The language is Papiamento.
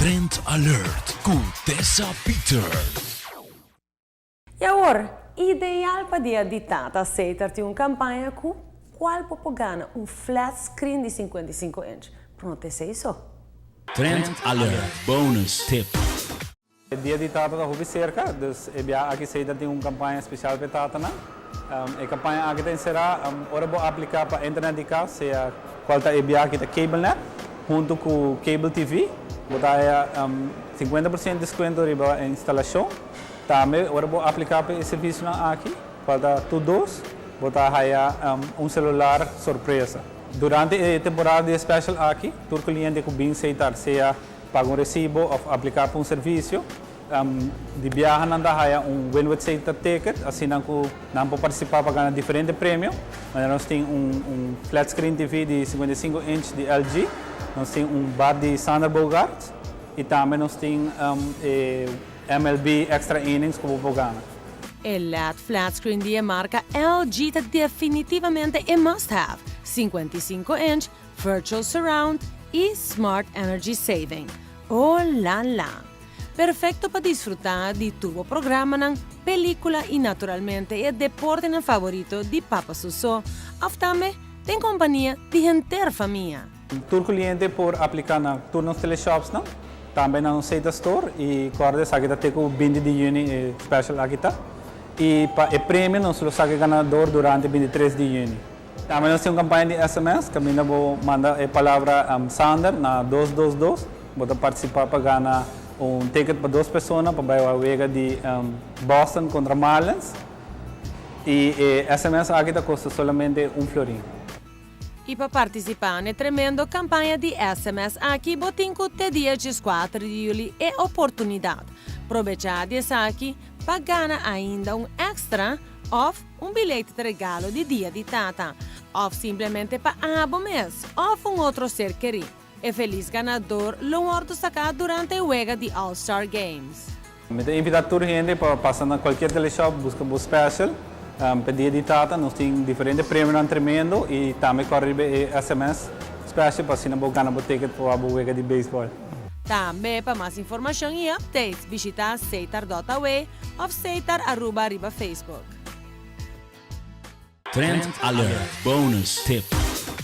Trend Alert ku Tessa Peters. I awor, ideal pa Dia di Tata, Setar tin un kampaña ku kual bo por gana un flat screen di 55 inch. Pero no ta esei so. Trend Alert Bonus Tip. E Dia di Tata ta hopi serka, dus e bia aki Setar tin un kampaña spesial pa e tatanan. E kampaña aki ta enserá ora bo apliká pa internet di kas, sea kual ta e bia aki ta CableNet huntu ku Cable TV, bo ta haya 50% deskuento riba e instalashon. Tambe ora bo apliká pa e servisionan aki, kual ta tur dos, bo ta haya un selular sorpresa. Durante e temporada di e special aki, tur kliente ku bin Setar, sea paga un resibo òf apliká pa un servisio, di biaha nan ta haya un Win with Setar ticket, asina ku nan por partisipá pa gana diferente premio. Manera nos tin un un flat screen TV di 55 inch di LG, nos tin un bat di Sander Bogaerts i tambe nos tin e MLB Extra Innings ku bo por gana. E LED flat screen di e marka LG ta definitivamente e must have, 55 inch, virtual surround i smart energy saving. Oh la la! Perfekto pa disfrutá di tur bo programanan, pelíkula i naturalmente e deportenan favorito di Papa Suso òf tambe den kompania di henter famia. Tur kliente por apliká na tur nos teleshopsnan, tambe na nos Seita Store i kòrda esaki ta te ku 20 di yüni e special aki ta. I pa e premio nos lo saka e ganador durante 23 di yüni. Tambe nos tin un kampaña di sms kaminda bo manda e palabra Sander na 222. Bo ta partisipá pa gana un ticket pa dos persona pa bai wak wega di Boston kontra Marlins. I e sms aki ta kosta solamente un florin. I pa partisipá na e tremendo kampaña di sms aki bo tin ku te dia 14 di yüli e oportunidat. Probechá di esaki pa gana ainda un èkstra òf un bilete di regalo di Dia di Tata, òf simplemente pa abo mes òf un otro ser kerí. E felis ganador lo wòrdu saká durante e wega di All Star Games. Mi ta invitá tur hende pa pasa na kualkier teleshop buska bo special pa Dia di Tata. Nos tin diferente premionan tremendo i tambe kòrda riba e sms special pa asina bo gana bo ticket pa wak bo wega di beisbòl. Tambe pa mas informashon i updates bishitá setar.aw òf Setar Aruba riba Facebook. Trend Alert Bonus Tip.